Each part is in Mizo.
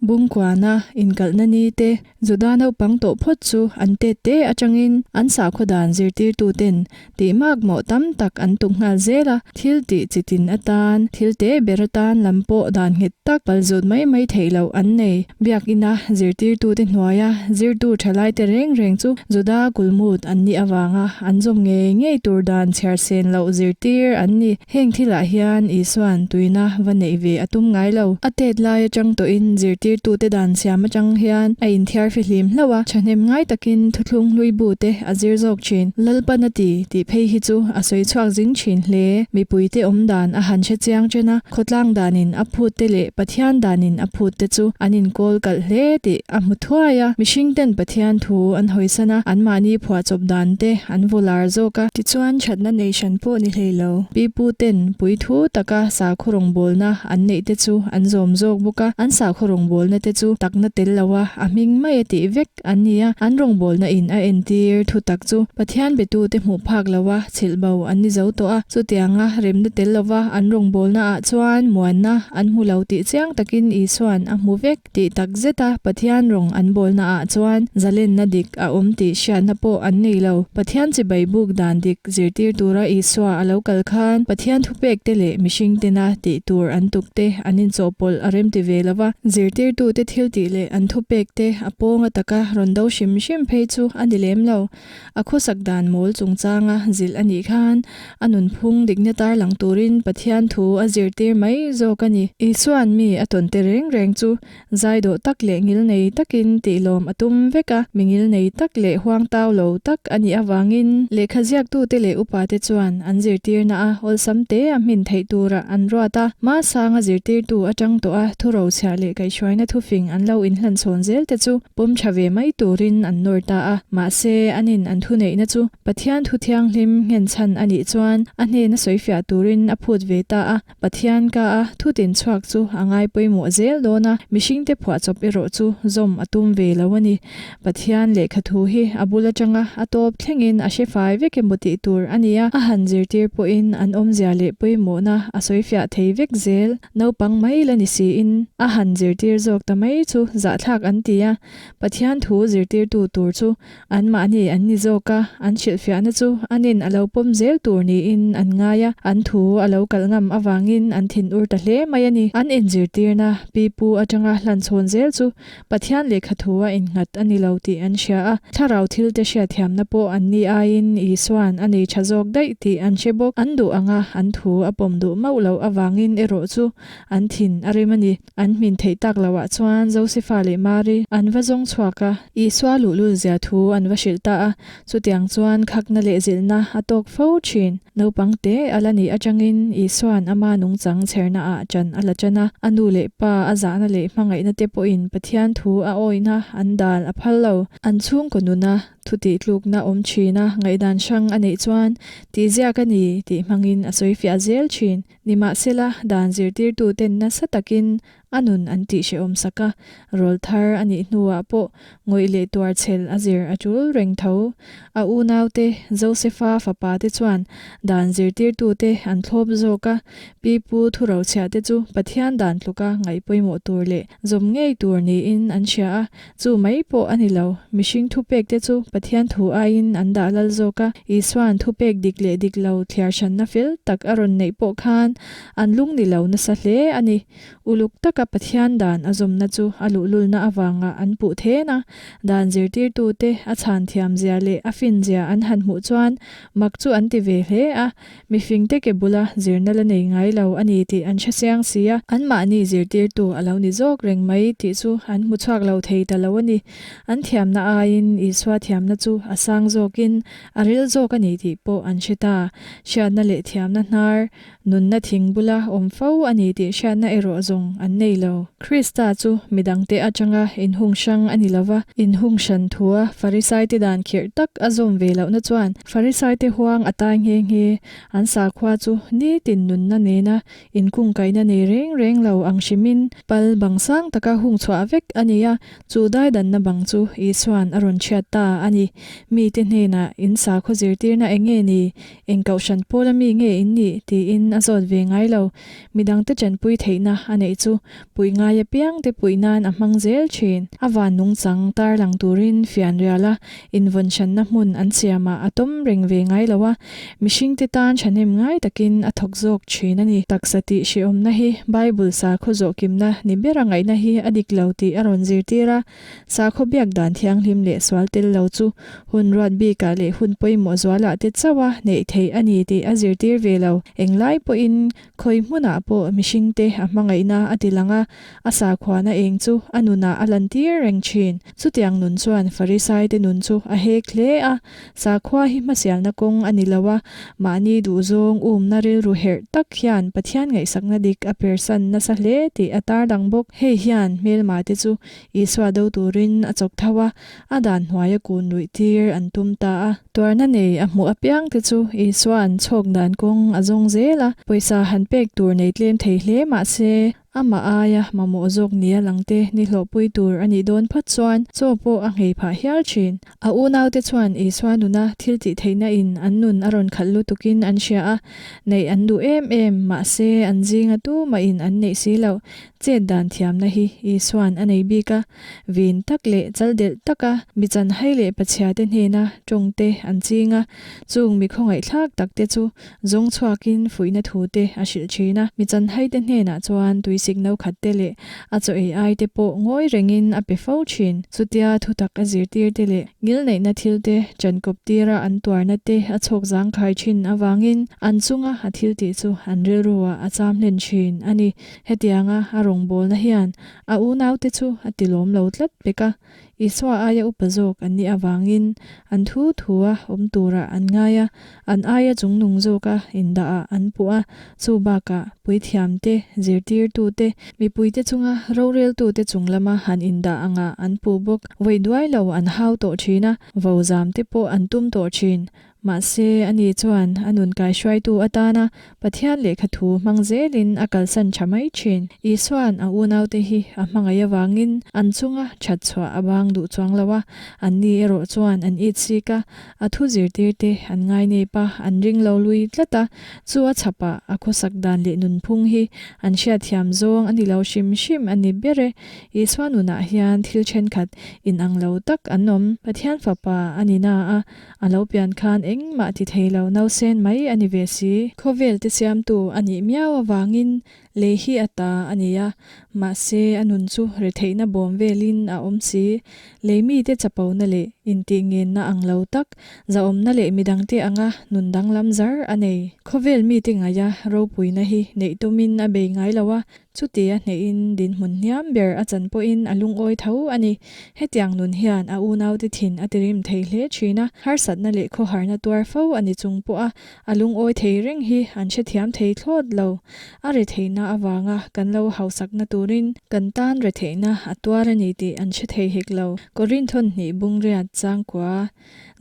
Bungkuana inkalhna ni te, Juda naupang tawh phawt chu an tet te atangin an sakhaw dan zirtirtuten tih makmawh tam tak an tuk nghal zel a, thil tih chi tin atan, thil te ber atan lam pawh dan nghet tak palzut mai mai theih loh an nei. Biakina zirtirtute hnuaia zirtu thalaite reng reng chu Juda kulmut an nih avanga an zawm ngei ngei tur dan chhiar sen loh zirtir an ni. Heng thilah hian Isua'n tuina va neih ve a tum ngai lo. A tet lai atang tawhin zirtirtute dan siam atang hian a inthiar fihlim hlauh a, thahnem ngai takin thuthlung hlui bu te a zir zawk thin. Lalpan a ti tih phei hi chu a sawi chhuak zing thin hle. Mipuite awm dan a han hre chiang chen a, khawtlang danin a phut te leh Pathian danin a phut te chu an inkawl kalh hle tih a hmu thuai a. Mihringten Pathian thu an hawisan a, anmahni phuahchawp dan te an vular zawk a. Tichuan thatna nei hran pawh ni hlei lo. Pipu ten puithu taka sakhaw rawngbawlna an neih te chu an zawm zawk bawk a, an sakhaw rawngbawlna te chu takna tel lo a, a hming mai a tih vek an ni a, an rawngbawlna in a entir thu tak chu Pathian betu te hmuh phak lo a chhilh bo an ni zo tawh a, chutianga remna tel lo va an rawngbawlna ah chuan muanna an hmu lo tih chiang takin Isua'n a hmu vek. Tih tak zeta Pathian rawng an bawlna ah chuan zalenna dik a awm tih hriatna pawh an nei lo. Pathian chibai buk dan dik zirtir tura Isua a lo kal khan Pathian thupek te leh mihring tena tih tur an tuk te an inchawhpawlh a remti ve lo va. Zirtirtute thil tih leh an thupek te a pawnga taka rawn do hrim hrim phei chu a ni lem lo. A khawsak dan mawl chungchanga zilh a nih khan a nunphung dikna tarlang turin Pathian thu a zirtir mai zawk a ni. Isua'n mi a tawn te reng reng chu zaidawh tak leh ngilnei takin tihlawm a tum vek a, mi ngilnei tak leh huangtau lo tak a nih avangin lehkha ziaktute leh upate chuan an zirtirna a awlsam te a hmin theih turah an ruat a. Hmasanga zirtirtu atang tawh a thurochhiah leh kaihhruaina thufing an lo inhlanchhawn zel te chu Pawm tha ve mai turin an nawr ta a, mahse anin an thuneihna chu Pathian thu thianghlim nghenchhan a nih chuan a hnena sawifiah turin a phut ve ta a, Pathian ka a thutin chhuak chu a ngai pawimawh zel dawn a, mihringte phuahchawp erawh chu zawm a tum ve lo a ni. Pathian lehkha thu hi a bul atanga a tawp thlengin a hre fai vek emaw tih tur a ni a, a han zirtir pawhin an awmzia leh pawimawhna a sawifiah thei vek zel. Naupang mai la ni siin a han zirtir zawk ta mai chu zahthlak an ti a, Pathian thu zirtirtu tur chu anmahni an ni zawk a, an hrilhfiahna chu anin a lo pawm zel tur niin an ngai a, an thu a lo kalh ngam avangin an thinur ta hle mai a ni. An inzirtirna pipu atanga hlanchhawn zel chu Pathian lehkha thu a innghat a ni lo tih an hria a, thlarau thilte hriatthiamna pawh an ni aiin Isua'n a nei tha zawk daih tih an hre bawk. An duh anga an thu a pawm duh mauh loh avangin erawh chu an thin a rim a ni. An hmin theih tak loah chuan Josefa leh Mari an va zawng chhuak a, Isua luhlul zia thu an va hrilh ta a, chutiang chuan khakna leh zilhna a tawk fo thin. Naupang te a la nih atangin Isua'n ama nungchang chherna ah chan a la chan a, a nu leh pa a zahna leh hmangaihna te pawhin Pathian thu a awihna an dal a phal lo. An chhungkaw nuna thu tihtlukna awm thin a, ngaihdan hrang a neih chuan tihziak a ni tih hmangin a sawifiah zel thin. Nimahsela, dan zirtirtuten nasa takin A nun an tih hrehawm sak a, rawl thar a nih hnuah pawh ngawih leh tuar chhel a zir a tul reng tho. A unaute, Josefa fapa te chuan dan zirtirtute an thlawp zawk a, pipu thurochhiah te chu Pathian dan tluka ngaih pawimawh tur leh zawm ngei tur niin an hria a, chu mai pawh a ni lo. Mihring thupek te chu Pathian thu aiin an dah lal zawk a, Isua'n thupek dik leh dik lo thliar hranna fel tak a rawn neih pawh khan an lung ni lo nasa hle a ni. Uluk taka Pathian dan a zawmna chu a luhlulna avanga an puh then a, dan zirtirtute a chhan thiamzia leh a finzia an han hmuh chuan mak chu an ti ve hle a, mifingte ke bula zirna la nei ngai lo a ni tih an hre chiang si a, anmahni zirtirtu a lo ni zawk reng mai tih chu an hmu chhuak lo thei ta lo a ni. An thiamna aiin Isua thiamna chu a sang zawkin a ril zawk a ni tih pawh an hre ta. Hriatna leh thiamna hnar Nunna thing bula awm fo a ni tih hriatna erawh zawng an nei lo. Krista chu midangte atanga inhung hrang a ni lova, inhung hran thua Farisaite dan khirh tak a zawm ve lohna chuan Farisaite huang a tai nghe nghe. An sakhua chu nitin nunna nena inkungkaihna nei reng reng lo ang hrimin pal bang sang taka hung chhuah vek a ni a, chu daidanna bang chu Isua'n a rawn chhiat ta a ni. a ni. Mite hnenah, In sakhaw zirtirna eng nge ni? Eng kohhran pawla mi nge in nih? tiin a zawt ve ngai lo. Midangte tanpui theihna a neih chu puih ngai apiangte puih nan a hmang zel thin. A van nungchang tarlang turin fianriala invawnhranna hmun an siamah a tawm reng ve ngai lo a, mihringte tan thahnem ngai takin a thawk zawk thin a ni. Taksa tih hrehawmna hi Bible sakhaw zawhkimna ni bera ngaihna hi a dik lo tih a rawn zirtir a, Sakhaw biak dan thianghlim leh sual tel lo chu hun ruat bikah leh hun pawimawh zualah te chauha neih theih a ni tih a zirtir ve lo. Englai pawhin khawi hmunah pawh mihringte a hmangaihna a ti lang a, a sakhuana eng chu a nunah a lantir reng thin. Chutiang nun chuan Farisaite nun chu a hek hle a, Sakhua hi hmasialna kawng a ni lo a, mahni duhzawng umna rilru herh tak hian Pathian ngaihsakna dik a persan nasa hle tih a tarlang bawk. Hei hian hmelmate chu Isua do turin a chawk tho a, a dan hnuaia kun luih tir an tum ta a. Tuarna nei a hmuh apiangte chu Isua an chhawk dan kawng a zawng zel a, pawisa han pek tur nei tlem thei hle mah se, amah aia mamawh zawk nia langte ni hlawhpui tur a nih dawn phawt chuan chaw pawh a nghei phah hial thin. A unaute chuan Isua nuna thil tih theihna in an nun a rawn khalh lutukin an hria a, neih an duh em em, mahse an zinga tumah in an neih si loh. Chet dan thiamna hi Isua'n a nei bik a, vin tak leh chal delh taka mi chanhai leh pachhiate hnena tawngte an ching a, chung mi khawngaihthlak takte chu zawng chhuakin fuihna thute a hrilh thin a. Mi chanhaite hnenah chuan tuisik no khatte leh a chaw ei aite pawh ngawi rengin a pe fo thin. Chutia thutak a zirtirte leh ngilneihna thilte chankawp tira an tuarna te a chhawk zangkhai thin avangin an chunga a thiltih chu an rilruah a cham hlen thin a ni. Hetianga a rawngbawlna hian a unaute chu a tilawm lo tlat pek a, Isua aia upa zawk an nih avangin an thu thua awm turah an ngai a, an aia chungnung zawka indahah an puh a, chu bakah puithiamte, zirtirtute, mipuite chunga roreltute chung lama han indah angah an puh bawk. Vawi duai lo an hau tawh thin a, vozamte pawh an tum tawh thin. Mahse, ani chuan a nun kaihruaitu atana Pathian lehkha thu hmang zelin a kalsan tha mai thin. Isua'n a unaute hi a hmangaih avangin an chunga that chhuah a bang duh chuang lo a, anni erawh chuan an it sik a, a thu zirtirte an ngai nep a, an ring lo lui tlat a, chu a chhapah a khawsak dan leh nunphung hi an hriatthiam zawng a ni lo hrim hrim a ni ber e. Isua nunah hian thil thenkhat inang lo tak an awm. Pathian Fapa a ni na a, A lo pian khan engmah ti thei lo nausen mai a ni ve si. Khawvel te siamtu a nih miau avangin lei hi a ta a ni a, mahse a nun chu retheihna bawm velin a awm si. Lei mite chapona leh intih ngenna ang lo tak, zahawmna leh midangte anga nun danglam zar a nei. Khawvel mite ngaia ropuina hi neih tumin a bei ngai lo a, Chuti a hnehin dinhmun hniam ber a chan pawhin a lungawi tho a ni. Hetiang nun hian a unaute thin a tirim thei hle thin a, harsatna leh khawharna tuar fo a ni chung pawha a lungawi thei reng hi an hrethiam thei thlawt lo. A retheihna avanga kan lo hausakna turin kan tan retheihna a tuar a ni tih an hre thei hek lo. Korinthon hnih bungriat changkua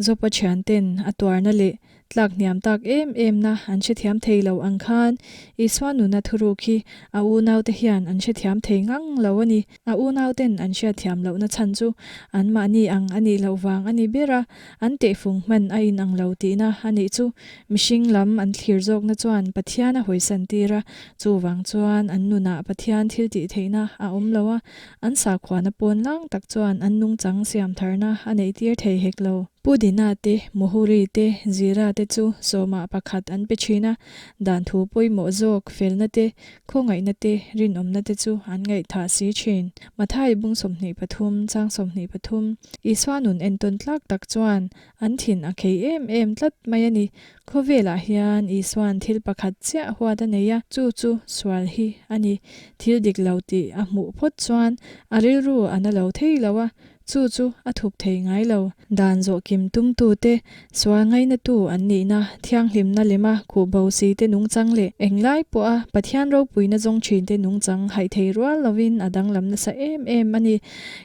Jopa thianten a tuarna leh Tlak hniam tak em em na an hrethiam thei lo ang khan Isua nuna thuruk hi a unaute hian an hrethiam thei ngang lo a ni. A unauten an hriatthiam lohna chhan chu anmahni ang a nih loh vang a ni ber a, an tehfung hman a inang lo tihna a nih chu mihring lam an thlir zawkna chuan Pathian a hawisan tir a, chuvang chuan an nunah Pathian thiltihtheihna a awm lo a, an sakhuana pawn lang tak chuan an nungchang siamtharna a neihtir thei hek lo. Pu Dina te, Muhuri te, Zira te chu sawmah pakhat an pe thin a, dan thu pawimawh zawk felna te, khawngaihna te, rinawmna te chu an ngaihthah si thin. Mathai bung 23, chang 23, Isua nun entawn tlak tak chuan an thin a khei em em tlat mai a ni. Khawvelah hian Isua'n thil pakhat chiah huat a nei a, chu chu sual hi a ni. Thil dik lo tih a hmuh phawt chuan a rilru a na lo thei lo a, Chu chu a thup thei ngai lo. Dan zawh kim tumtute, sual ngainatu an nihna, thianghlimna lema khuhbo si te nungchang leh englai pawha Pathian ropuina zawng thinte nungchang haih thei rual lovin a danglam nasa em em a ni.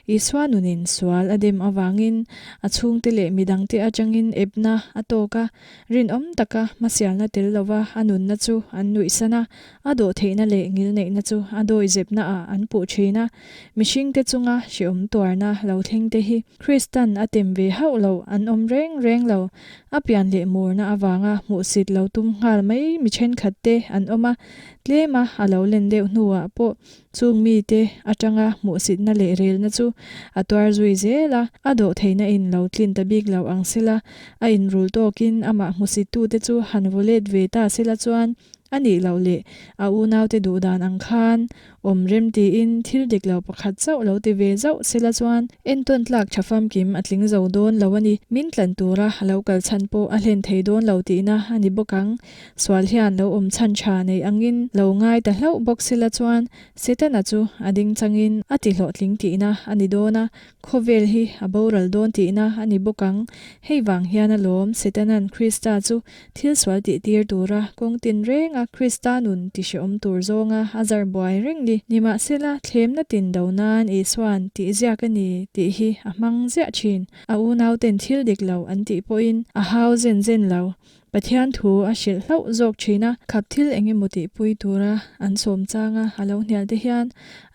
Isua nunin sual a dem avangin a chhungte leh midangte atangin epna a tawk a, rinawm taka hmasialna tel lova a nunna chu an nuihsan a, a dawhtheihna leh ngilneihna chu a dawihzepnaah an puh thin a. Mihringte chunga hreawm tuarna lo thleng. thleng te hi Kristan a tem ve hauh lo an awm reng reng lo. A pian leh murna avanga hmuhsit lo tum nghal mai mi thenkhat te an awm a, tlema a lo len deuh hnuah pawh chung mite atanga hmuhsitna leh relna chu a tuar zui zel a, a dawh theihna in lo tlin ta bik lo ang sela, a inrul tawkin amah hmusittute chu han vaw let ve ta sela chuan a nih loh leh a unaute duh dan ang khan awm rem tiin thil dik lo pakhat chauh lo ti ve zauh sela chuan entawn tlak tha famkim a tling zo dawn lo a ni. Min tlan tura a lo kal chhan pawh a hlen thei dawn lo tihna a ni bawk ang. Sual hian lo awm chhan tha nei angin lo ngai ta hlauh bawk sela chuan Setana chu a ding changin a ti hlawhtling tihna a ni dawn a, Khawvel hi a boral dawn tihna a ni bawk ang. Hei vang hian alawm Setanan Krista chu thil sual tih tir tura kawng tin renga Krista nun ti hrehawm tur zawnga a zar buai reng ni. Nimahsela, thlemna tin do nan Isua'n tih ziak a ni tih hi a hmang ziah thin. A unauten thil dik lo an tih pawhin a hau zen zen lo. Pathian thu a hrilh hlauh zawk thin a, khap thil eng emaw tihpui tura an sawm changa a lo hnial te hian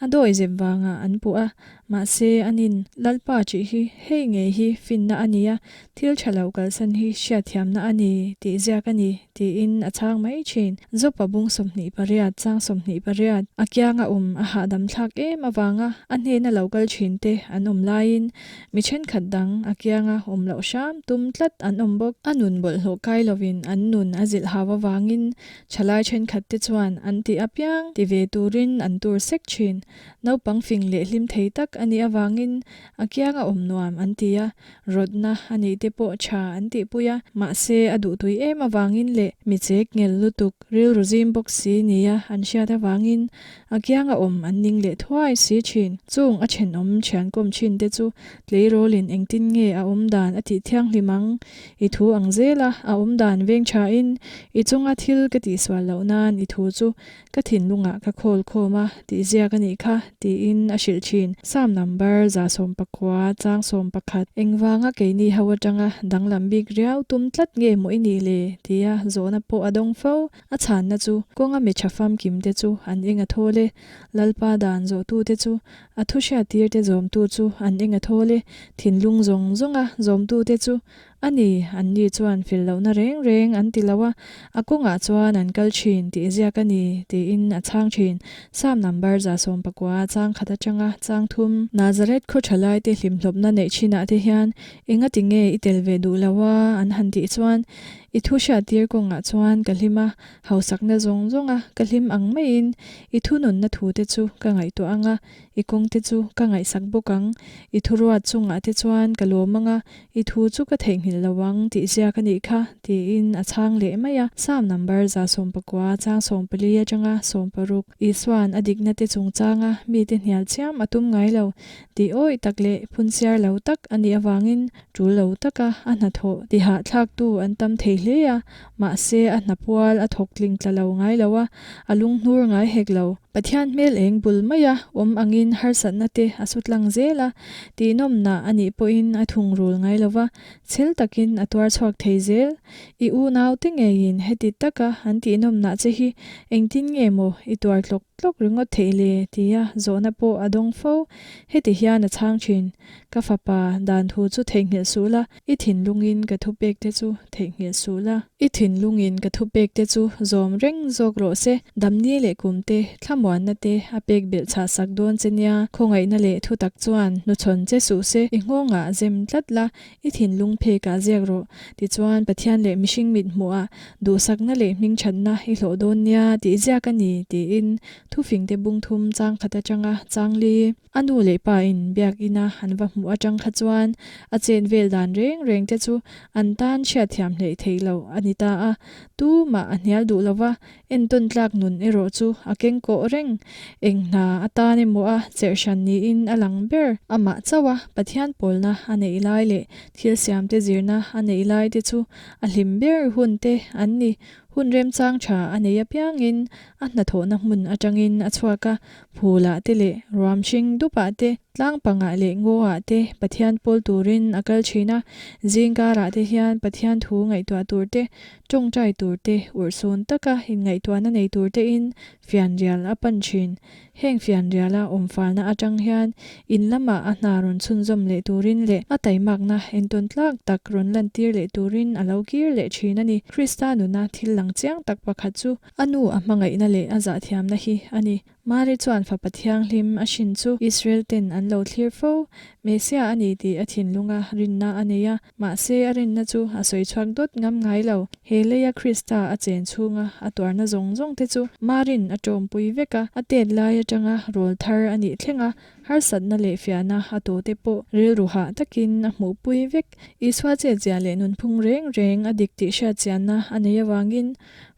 a dawi zep vangah an puh a, mahse anin Lalpa tih hi hei ngei hi finna a nia, thil tha lo kalsan hi hriatthiamna a ni tih ziak a ni tiin a chhang mai thin. Jopa bung 28 chang 28 a kianga awm a hahdam thlak em avanga a hnena lo kal thin te an awm laiin Mi thenkhat dang a kianga awm loh hram tum tlat an awm bawk. A nun bawlhhlawh kai lovin an nun a zilh hau avangin thalai thenkhat te chuan an tih apiang ti ve turin an tur sek thin. Naupang fing leh hlim thei tak a nih avangin a kianga awm nuam an ti a, rawtna a nih te pawh tha an tihpui a, mahse a duhtui em avangin leh mi chek ngel lutuk rilru zim bawk si nia an hriat avangin A kianga awm an ning leh thuai si thin. Chung a thenawm thiankawm thin te chu tleirawlin engtin nge a awm dan a tih thianghlim ang? I thu ang zela a awm dan veng thain i chunga thil ka tihsual loh nan i thu chu ka thinlungah ka khawl khawm a tih ziak a nih kha tiin a hrilh thin. Psalm number 119 chang 11. Engvanga keini ho atanga danglam bik riau tum tlat nge maw i nih le? tia zawhna pawh a dawng fo. A chhanna chu kawnga mi tha famkim te chu an eng a thawl e, Lalpa dan zawhtute chu a thu hriattirte zawmtu chu an eng a thawl e, thinlung zawng zawnga zawmtute chu a ni, anni chuan fel lohna reng reng an ti lo a, a kawngah chuan an kal thin tih ziak a ni, tiin a chhang thin. Psalm number 119 chang khat atanga chang thum. Nazareth khaw tha laite hlimhlawpna neih thinah te hian engati nge i tel ve duh lo a an han tih chuan I thu hriattir kawngah chuan ka hlim a, hausakna zawng zawnga ka hlim ang maiin i thununna thute chu ka ngaihtuah ang a, i kawngte chu ka ngaihsak bawk ang. I thuruat chungah te chuan ka lawm ang a, i thu chu ka theihnghilh lo ang tih ziak a nih kha, tiin a chhang leh mai a. Psalm number 119 chang 14 atanga 16 Isua'n a dikna te chungchanga mite hnial chiam a tum ngai lo tih awih tak leh phunchiar lo tak a nih avangin Tul lo taka a hnathawh tihahthlaktu an tam thei hle a, mahse a hnapual a thawk tling tla lo ngai lo a, a lunghnur ngai hek lo. Pathian hmel eng bul maia awm angin harsatna te a su tlang zel a, tihnawmna a nih pawhin a thungrul ngai lo va, chhel takin a tuar chhuak thei zel. I unaute ngeiin heti taka an tihnawmnah che hi engtin nge maw i tuar tlawk tlawk ringawt theih le? tia zawhna pawh a dawng fo. Heti hian a chhang thin. Ka fapa, dan thu chu theihnghilh suh la, i thinlungin ka thupek te chu theihnghilh suh la. I thinlungin ka thupek te chu zawm reng zawk rawh se, damni leh kum te, thlamuanna te a pek belh chhah sak dawn che nia, khawngaihna leh thutak chuan hnuchhawn che suh se, i nghawngah zem tlat la, i thinlung phekah ziak rawh, tichuan Pathian leh mihring mit hmuhah duhsakna leh hmingthatna i hlawh dawn nia tih ziak a ni, tiin thufingte bung thum chang khat atanga chang li. A nu leh pa in biak ina an va hmuh atang kha chuan a chen vel dan reng reng te chu an tan hriatthiam hleih theih loh a ni ta a, tumah a hnial duh lo va, entawn tlak nun erawh chu a keng kawh reng. Eng hna atan emaw a cherhhran niin a lang ber. Amah chauh a Pathian pawlna a neih lai leh thil siamte zirna a neih lai te chu a hlim ber hun te an ni. Hun remchang tha a nei apiangin a hnathawhna hmun atangin a chhuak a, Phulah te leh ruam hring dupah te, tlang pangah leh ngawah te Pathian pawl turin a kal thin a, zing karah te hian Pathian thu ngaihtuah tur te, tawngtai tur te, urhsun taka inngaihtuahna nei tur tein fianrial a pan thin. Heng fianriala awm falna atang hian in lama a hna rawn chhunzawm leh turin leh a taimakna entawn tlak tak rawn lantir leh turin a lo kir leh thin a ni. Krista nuna thil lang chiang tak pakhat chu a nu a hmangaihna leh a zahthiamna hi a ni. Mari chuan Fapa Thianghlim a hrin chu Israel ten an lo thlir fo. Messiah a ni tih a thinlunga rinna a nei a, mahse a rinna chu a sawi chhuak dawt ngam ngai lo. He leia Krista a chen chhunga a tuarna zawng zawng te chu Marin a tawmpui vek a, a tet lai atanga rawl thar a nih thleng a, harsatna leh fiahna a tawte pawh rilru hah takin a hmuhpui vek. Isua chetzia leh nunphung reng reng a dik tih hriatchianna a nei avangin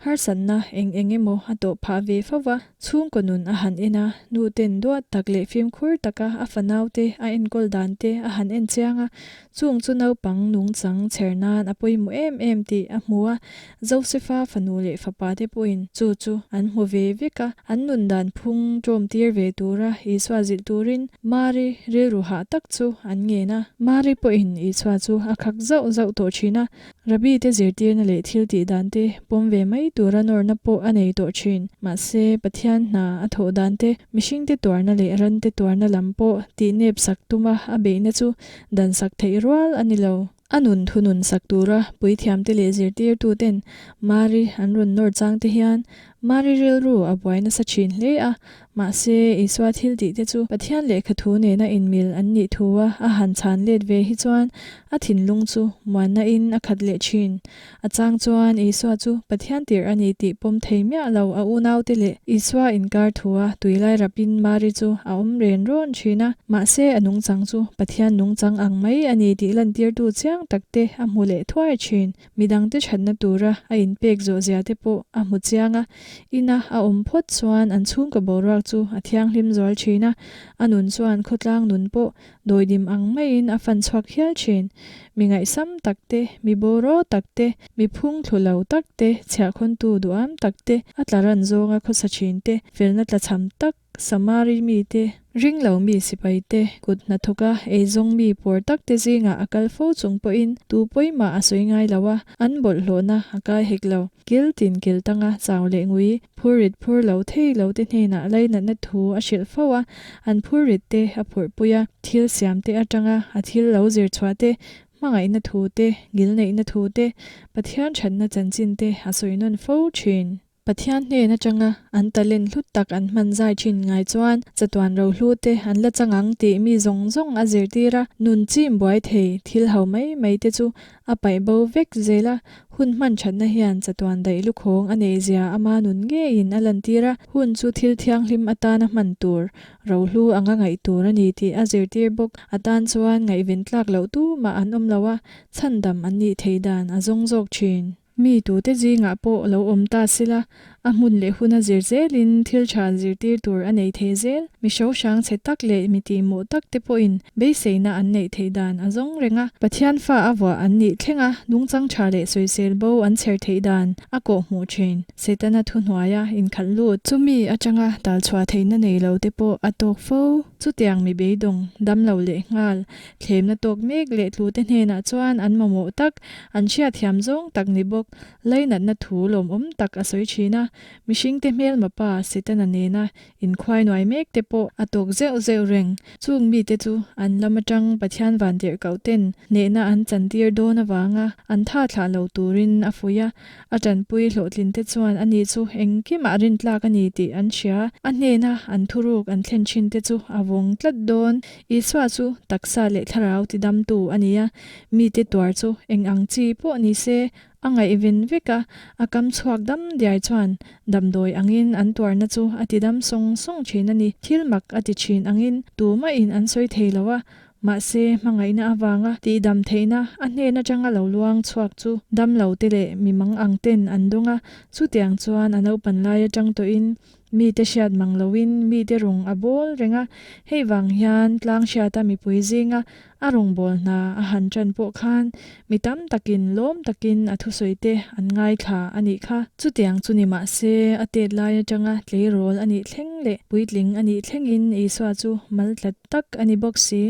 Harsatna eng eng emaw a tawh phah ve fo va, chhungkaw nun a han en a, nu ten duat tak leh fimkhur taka a fanaute a enkawl dan te a han en chiang a, chung chu naupang nungchang chher nan a pawimawh em em tih a hmu a, Josefa fanu leh fapa te pawhin chu chu an hmu ve vek a, an nun dan phung ṭawm tir ve tura Isua zilh turin Mari rilru hah tak chu an ngen a. Mari pawhin Isua chu a khak zauh zauh tawh ṭhin a, Rabbi te zirtirna leh thil tih dan te pawm ve mai tura nawrna pawh a nei tawh thin. Mahse, Pathian hna a thawh dan te, mihring te tuarna leh ran te tuarna lam pawh tih nep sak tuma a beihna chu dan sak theih rual a ni lo. A nun thunun sak tura puithiam te leh zirtirtu ten Mari an rawn nawr chang te hian Mari rilru a buai nasa thin hle a. Mahse, Isua thil tih te chu Pathian lehkha thu nena inmil an nih thu a a han chhan let ve hi chuan a thinlung chu muanna in a khat leh thin. A chang chuan Isua chu Pathian tirh a ni tih pawm thei miah lo a unaute leh Isua inkar thu a tuilai rapin Mari chu a awm ren rawn thin a. Mahse, a nungchang chu Pathian nungchang ang mai a ni tih lantirtu chiang tak te a hmu leh thuai thin. Midangte thatna tura a inpek zawh zia te pawh a hmu chiang a, ina a awm phawt chuan an chhungkaw boruak chu a thianghlim zual thin a, a nun chuan khawtlang nun pawh dawidim ang maiin a fan chhuak hial thin. Mi ngaihsam tak te, mi bawraw tak te, mi phung thlu lo tak te, chhiahkhawntu duham tak te, a tla ran zawnga khawsa thin te, felna tlachham tak, Samari mite, ring lo mi sipai te, kut hnathawka eizawng mi pawr tak te zingah a kal fo chung pawhin tu pawimah a sawi ngai lo a, an bawlhhlawhna a kai hek lo. Kil tin kil tanga chau leh ngui, phurrit phur lo thei lo te hnenah lainatna thu a hrilh fo a, an phurrit te a phurhpui a, thil siam te atanga a thil lo zir chhuah te, hmangaihna thu te, ngilneihna thu te, Pathian thatna chanchin te a sawi nawn fo thin. Pathian hnen atanga an talent hlut tak an hman zai thin ngai chuan chatuan rohlu te an la chang ang tih mi zawng zawng a zirtir a, nun chim buai thei thil ho mai mai te chu a paih bo vek zel a, hun hman thatna hian chatuan daih lukhawng a neih zia ama nun ngeiin a lantir a, hun chu thil thianghlim atana hman tur rohlu anga ngaih tur a ni tih a zirtir bawk. A tan chuan ngaihven tlak loh tumah an awm lo a, chhandam an nih theih dan a zawng zawk thin. Mi tute zingah pawh lo awm ta sila, a hmun leh huna zir zelin thil tha zirtir tur a nei thei zel. Mi hrohrang chhe tak leh mi tihmawh tak te pawhin beiseina an neih theih dan a zawng reng a. Pathian fa a vuah an nih thleng a, nungchang tha leh sawisel bo an chher theih dan a kawh hmuh thin. Setana thuhnuaia inkhalh lut. Chumi atanga talchhuah theihna nei lo te pawh a tawk fo. Chutiang mi beidawng, damlo leh nghal, Thlemna tawk mek leh tlute hnenah chuan an mamawh tak, an hriatthiam zawng tak ni bawk, lainatna thu lawmawm tak a sawi thin a. Mihringte hmelma pa Setana nena inkhuai nuai mek te pawh a tawk zeuh zeuh reng. Chung mite chu an lam atang Pathian vantirhkoh ten hnehna an chantir dawn avanga an tha thlah lo turin a fuih a. A tanpui hlawhtlin te chuan ani chu engkimah rintlak a ni tih an hria. A hnena an thuruk an thlen thin te chu a vawng tlat dawn. Isua chu taksa leh thlarau tidamtu a ni a, mite tuar chu eng ang chi pawh ni se a ngaihven vek a, a kam chhuak dam diai chuan damdawi angin an tuarna chu a tidam sawng sawng thin a ni. Thil mak a ti thin angin tumahin an sawi thei lo a, mahse hmangaihna avanga tihdam theihna a hnen atanga lo luang chhuak chu damlo te leh mi mang ang ten an dawng a, chutiang chuan a naupan lai atang tawhin Mite hriat mang loin mite rung a bawl reng a, hei vang hian tlang hriata mipui zinga A rawngbâwl hna a han ṭan pawh khân mi tam takin lâwm takin a thusawite an ngaithla a nih kha. Chutiang chu ni mah se, a têt lai aṭanga tleirawl a nih thleng leh puitling a nih thlengin Isua chu mal tlat tak a ni bawk si.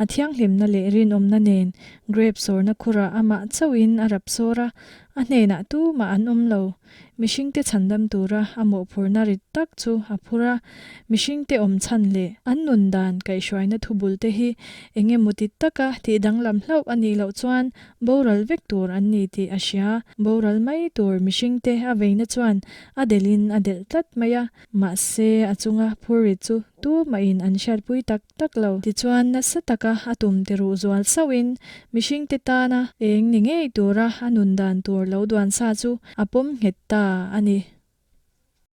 A thianghlimna leh rinawmna nen grep sawrna khurah amah chauhin a rap sawr a, a hnenah tumah an awm lo. Mihringte chhandam tura a mawhphurhna rit tak chu a phur a, mihringte awm chhan leh an nun dan kaihhruaina thubulte hi eng emaw ti taka tih danglam hlauh a nih loh chuan boral vek tur an ni tih a hria. Boral mai tur mihringte a veina chuan a delhin a delh tlat mai a, mahse a chunga phurrit chu tumahin an hriatpui tak tak lo. Tichuan nasa taka a tum ti ruh zual sauhin mihringte tana eng ni ngei tura a nun dan tur lo duan sa chu a pawm nghet ta a ni.